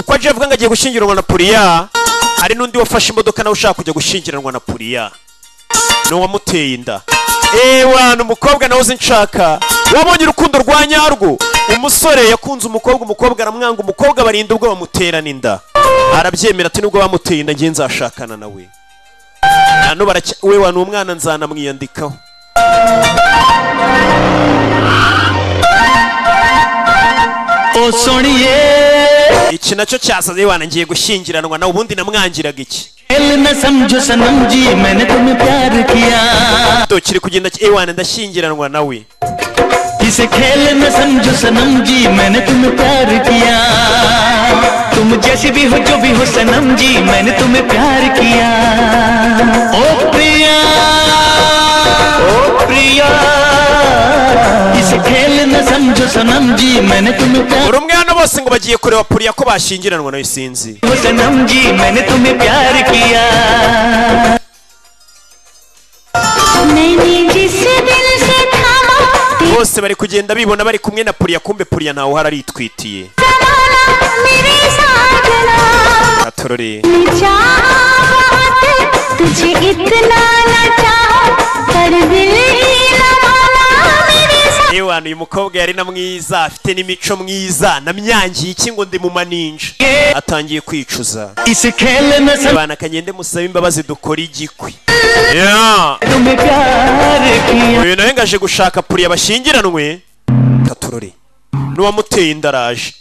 Uko aje avuga ngo agiye gushyingiranwa na Puriya, hari n'undi wafashe imodoka nawe ushaka kujya gushyingiranwa na Puriya, ni uwamuteye inda. Ewa, ni umukobwa nawe uzi nshaka wabonye urukundo rwa nyarwo. Umusore yakunze umukobwa, umukobwa aramwanga, umukobwa barinda ubwo bamuterana inda, arabyemera ati nubwo bamuteye inda ngiye nzashakana nawe. Nano baracya we wa ni umwana nzanamwiyandikaho. ओ सोनिए Iki nacyo cyasaze wana, ngiye gushyingiranwa nawe, ubundi namwangiraga iki? खेल न समझो सनम जी मैंने तुम्हें प्यार किया Do kiri kugenda ewana ndashyingiranwa nawe. इसे खेल न समझो सनम जी मैंने तुम्हें प्यार किया तुम जैसी भी हो जो भी हो सनम जी मैंने तुम्हें प्यार किया ओ प्रिया ओ प्रिया इसे खेल न समझो सनम जी मैंने तुम्हें प्यार Buri umwe hano bose ngo bagiye kureba Puriya ko bashyingiranwa nawe, sinzi. हो सनम जी मैंने तुम्हें प्यार किया मैंने जिस दिल से थामा Bose bari kugenda bibona bari kumwe na Puriya, kumbe Puriya ntawe uhari aritwitiye. जमाना मेरे साजना Atorore. चाहत तुझे इतना न चाहा पर दिल ही न माना मेरे साथ Ewana uyu mukobwa yari na mwiza, afite n'imico mwiza, namyangiye iki ngo ndi mu maninja. Atangiye kwicuza. इसे खेल न समझो Ewana kagende musabe imbabazi dukore igikwi. Yeah. तुम्हें प्यार किया Uyu nawe ngaje gushaka Puriya bashyingiranwe. Katorore. N'uwamuteye inda araje.